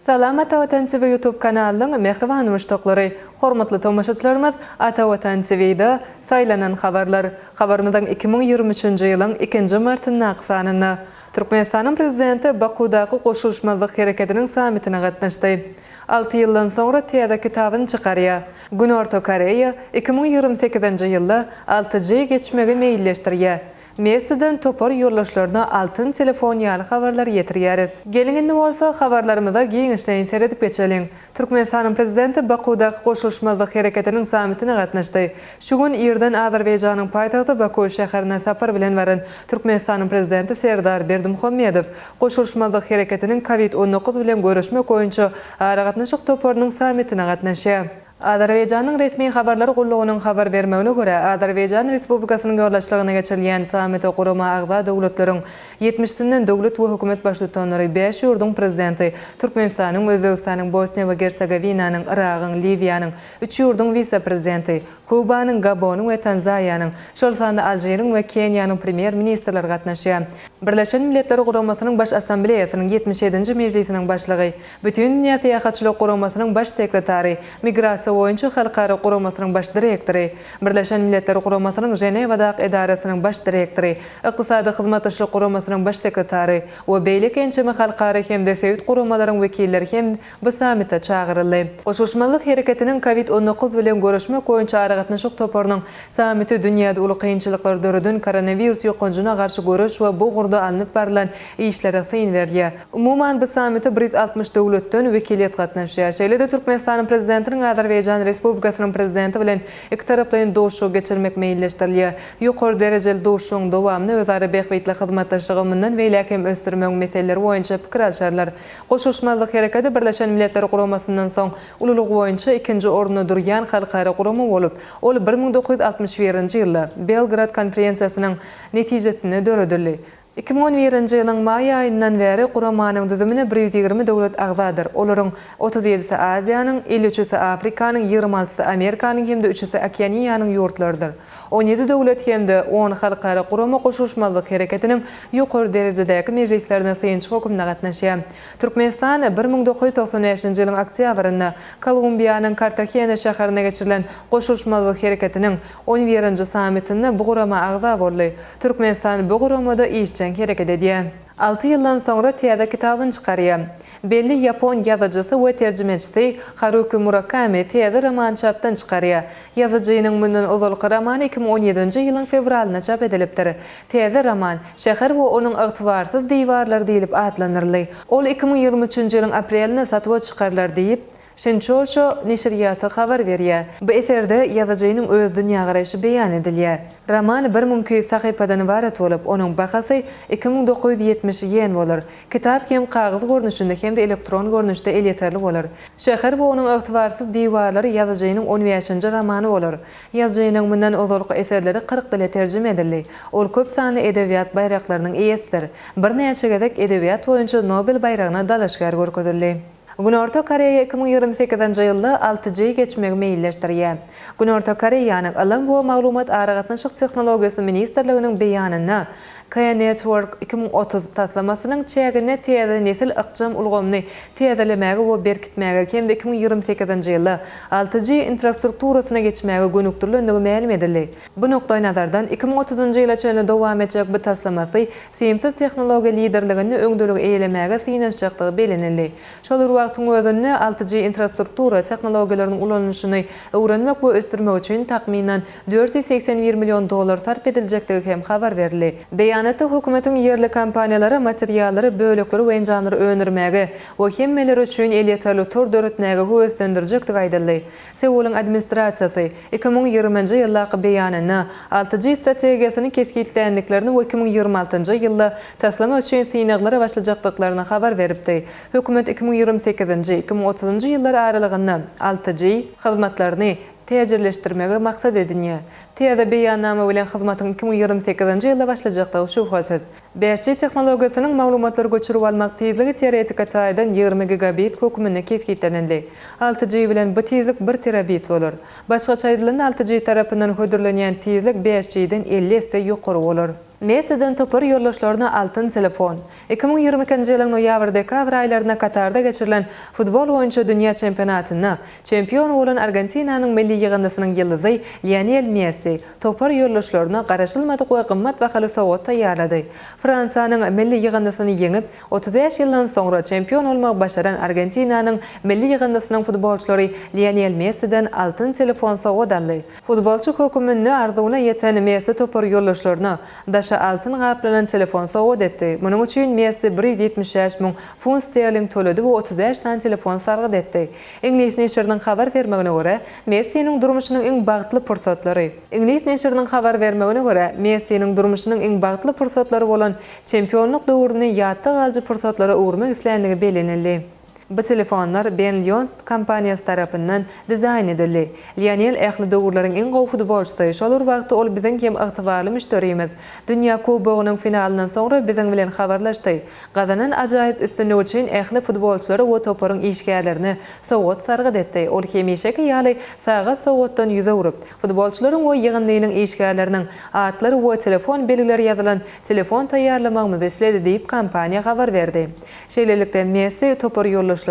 Salam Ata Watan TV YouTube kanalynyň mähriban muşdaklary! Hormatly tomaşaçylarymyz Ata Watan TV-da Saýlanan habarlar habarymyzyň 2023-nji ýylyň ikinji martyndaky sanynda Türkmenistanyň Prezidenti Bakuwdaky Goşulyşmazlyk Hereketiniň sammitine gatnaşdy. Alty ýyldan soňra täze kitabyny çykarýar. Günorta Koreýa 2028-nji ýylda 6G geçmegi meýilleşdirýär. Messiden topar ýoldaşlaryna altyn telefon ýaly habarlary ýetirýäris. Geliň indi bolsa habarlarymyza giňişleýin seredip geçeliň. Türkmenistanyň Prezidenti Bakuwdaky Goşulyşmazlyk Hereketiniň sammitine gatnaşdy. Şu gün irden Azerbaýjanyň paýtagty Baku şäherine sapar bilen baran Türkmenistanyň Prezidenti Serdar Berdimuhamedow Goşulyşmazlyk Hereketiniň Covid 19 bilen göreşmek boýunça aragatnaşyk toparynyň sammitine gatnaşýar. Azerbaýjanyň resmi habarlar gullugynyň habar bermegine görä, Azerbaýjan Respublikasynyň ýolbaşçylygynda geçirilýän sammite gurama agza döwletleriň ýetmişsinden döwlet we hökümet baştutanlary, bäş ýurduň Prezidenti, Türkmenistanyň, Özbegistanyň, Bosniýa we Gersegowinanyň, Yragyň, Liwiýanyň, üç ýurduň wise-prezidenti, Kubanyň, Gabonyň we Tanzaýanyň, şol sanda Alžiriň we Keniýanyň premýer-ministrleri gatnaşýar. Birleşen Milletler Guramasynyň Baş Assambleýasynyň ýetmiş ýedinji mejlisiniň başlygy, Bütindünýä Syýahatçylyk Guramasynyň Baş sekretary, Migrasiýa boýunça Halkara Guramasynyň Baş direktory, Birleşen Milletler Guramasynyň Ženewadaky edarasynyň Baş direktory, Ykdysady Hyzmatdaşlyk Guramasynyň Baş sekretary we beýleki ençeme halkara hem-de sebit guramalaryň wekilleri hem bu sammite çagyryldy. Goşulyşmazlyk hereketiniň Covid 19 bilen göreşmek boýunça aragatnaşyk toparynyň sammiti dünýäde uly kynçylyklar döreden koronawirus ýokanjyna garşy göreş we bu ugurda alnyp barlan işlere syn berilýär. Umuman, bu sammite 160 döwletden wekiliýet gatnaşýar. Şeýle-de Türkmenistanyň Prezidentiniň Azerbaýjan Respublikasynyň Prezidenti bilen ikitaraplaýyn duşuşygy geçirmek meýilleşdirilýär. Ýokary derejeli duşuşygyň dowamynda özara bähbitli hyzmatdaşlygy mundan beýläk hem ösdürmegiň meseleleri boýunça pikir alşarlar. Goşulyşmazlyk hereketi Birleşen Milletler Guramasyndan soň ululygy boýunça ikinji orunda durýan halkara gurama bolup, ol 1961-nji ýylda Belgrad konferensiýasynyň netijesinde döredildi. 2011-nji ýylyň maý aýyndan bäri guramanyň düzümine 120 döwlet agzadyr. Olaryň 37-si Aziýanyň, 53-üsi Afrikanyň, 26-sy Amerikanyň hem-de üçüsi Okeaniýanyň ýurtlarydyr. 17 döwlet hem-de on halkara gurama Goşulyşmazlyk hereketiniň ýokary derejedäki mejlislerine synçy hökmünde gatnaşýar. Türkmenistan 1995-nji ýylyň oktýabrynda Kolumbiýanyň Kartahena şäherinde geçirilen Goşulyşmazlyk hereketiniň on birinji sammitinde bu gurama agza boldy. Türkmenistan bu guramada işjeň hereket edýär. Alty ýyldan soňra täze kitabyny çykarýar. Belli ýapon ýazyjysy we terjimeçisi Haruki Murakami täze romany çapdan çykarýar. Ýazyjynyň mundan ozalky romany 2017-nji ýylyň fewralynda çap edilipdir. Täze roman Şäher we onuň ygtybarsyz diwarlary diýlip atlandyryldy. Ol 2023-nji ýylyň aprelinde satuwa çykarylar diýip, Şinçoşo neşirýaty habar berýär. Bu eserde ýazyjynyň öz dünýägaraýşy beýan edilýär. Roman 1200 sahypadan ybarat bolup, onuň bahasy 2970 ýen bolar. Kitap hem kagyz görnüşinde hem-de elektron görnüşde elýeterli bolar. Şäher we onuň ygtybarsyz diwarlary ýazyjynyň on bäşinji romany bolar. Ýazyjynyň mundan ozalky eserleri 40 dile terjime edildi. Ol köp sanly edebiýat baýraklarynyň eýesidir. Birnäçe gezek edebiýat boýunça Nobel baýragyna dalaşgär görkezildi. Günorta Koreýa 2028-nji ýylda 6G geçmegi meýilleşdirýär. Günorta Koreýanyň Ylym we maglumat aragatnaşyk tehnologiýasy ministrliginiň beýanynda K-Network 2030 taslamasynyň çäginde täze nesil ykjam ulgamyny täzelemäge we berkitmäge hem-de 2028-nji ýylda 6G infrastrukturasyna geçmäge gönükdirilendigi mälim edildi. Bu nukdaýnazardan, 2030-njy ýyla çenli dowam etjek bu taslamasy simsiz tehnologiýa liderliginde öňdeligi eýelemäge synanyşjakdygy bellenildi. Şol bir wagtyň özünde, 6G infrastruktura tehnologiýalarynyň ulanylyşyny öwrenmek we ösdürmek üçin takmynan 481 million dollar sarp ediljekdigi hem habar berildi. Beýanatda hökümetiň ýerli kompaniýalara materiallary, bölekleri we enjamlary öndürmäge we hemmeler üçin elýeterli tor döretmäge höweslendirjekdigi aýdyldy. Seulyň administrasiýasy 2020-nji ýyldaky beýanynda 6G strategiýasyny kesgitländiklerini we 2026-njy ýylda taslama üçin synaglara başlajakdyklaryny habar beripdi. Hökümet 2028-nji, 2030-njy ýyllar aralygynda 6G hyzmatlaryny täjirleşdirmegi maksat edinýär. Täze beýannama bilen hyzmatyň 2028-nji ýylda başlajakdygy şübhesiz. 5G tehnologiýasynyň maglumatlary göçürip almak tizligi teoretiki taýdan 20 gigabit hökmünde kesgitlenildi. 6G bilen bu tizlik bir terabit bolar. Başgaça aýdylanda, 6G tarapyndan hödürlenýän tizlik 5G-den 50 esse ýokary bolar. Messiden topar ýoldaşlaryna altyn telefon. 2022-nji ýylyň noýabr-dekabr aýlarynda Katarda geçirilen futbol boýunça dünýä çempionatynda çempion bolan Argentinanyň milli ýygyndysynyň ýyldyzy Lionel Messi topar ýoldaşlaryna garaşylmadyk we gymmat bahaly sowgat taýýarlady. Fransiýanyň milli ýygyndysyny ýeňip, 35 ýyldan soňra çempion bolmagy başaran Argentinanyň milli ýygyndysynyň futbolçylary Lionel Messiden altyn telefon sowgat aldy. Futbolçy höküminde arzuwyna ýeten Messi topar ýoldaşlaryna daşy altyn gaplanan telefon sowgat etdi. Munuň üçin Messi 175 müň funt sterling töledi we 35 sany telefon sargyt etdi. Iňlis neşiriniň habar bermegine görä, Messiniň durmuşynyň iň bagtly pursatlary. Iňlis neşiriniň habar bermegine görä, Messiniň durmuşynyň iň bagtly pursatlary bolan çempionlyk döwrüni ýatda galyjy pursatlara öwürmek isländigi bellenildi. Bu telefonlar Ben Lyons kompaniýasy tarapyndan dizaýn edildi. Lionel ähli döwürleriň iň gowy futbolçysy, şol bir wagtda ol biziň hem ygtybarly müşderimiz. Dünýä Kubogynyň finalyndan soňra biziň bilen habarlaşdy. Gazanan ajaýyp üstünligi üçin ähli futbolçylara we toparyň işgärlerine sowgat sargyt etdi. Ol hemişeki ýaly sagat sowgatdan ýüz öwrüp, futbolçylaryň we ýygyndynyň işgärleriniň atlary we telefon belgileri ýazylan telefon taýýarlamagymyzy isledi diýip, kompaniýa habar berdi. Şeýlelikde, Messi topar ýoldaşlaryna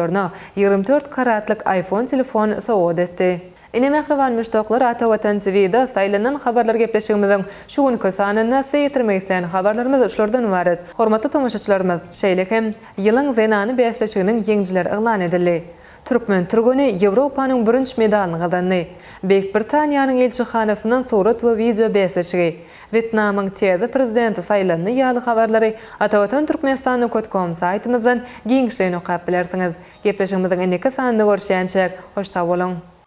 24 karatlyk iPhone telefon sowgat etdi. Ine mähriban muşdaklar Ata Watan TV-da saýlanan habarlar gepleşigimiziň şu günki sanynda size ýetirmek islän habarlarymyz şulardan ybarat. Hormatly tomaşaçylarymyz, şeýle hem Ýylyň zenany bäsleşiginiň ýeňijileri yglan edildi. Türkmen türgeni Ýewropanyň bürünç medalyny gazandy. Beýik Britaniýanyň ilçihanasyndan surat we wideo bäsleşigi. Wýetnamyň täze prezidenti saýlandy ýaly habarlary Atavatan Türkmenistan com saýtymyzdan giňişleýin okap bilersiňiz. Gepleşigimiziň indiki sanynda görüşýänçäk, hoş sag boluň!